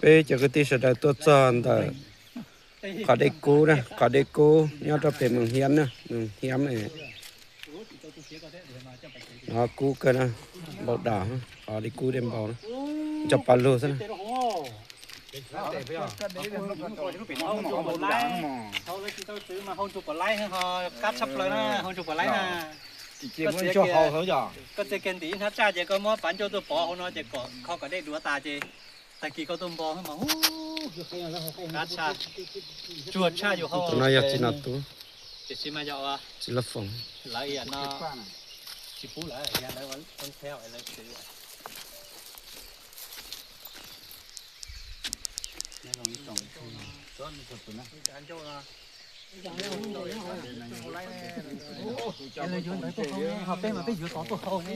Peb cov kwv tij sawv daws tuaj txog ntawm qhov dej kub na, qhov dej kub nyob rau pem Moos Hiab na, Moos Hiab. Qhov kub kawg na, npau dam, qhov dej kub dej npau na, nco pa lug xwb na. Koj txiav kiag ntim ib hnab tsaj ces koj muab pav ncauj tuaj pov hauv no ces kom kho kom dej duav tas ces tag kis koj tuaj npo mas hu, qab tshaj, tsuag tshaj yus hau. Tus no yog txiv Nom Tub, tiam sis mas yog txiv Laj Foom, lawv no tsis pub lawv, lawv ua ntxheb lawv tsis. Lawv yuav ntawd tuaj hau, ho peb mas peb yuav tod tuaj hau ne.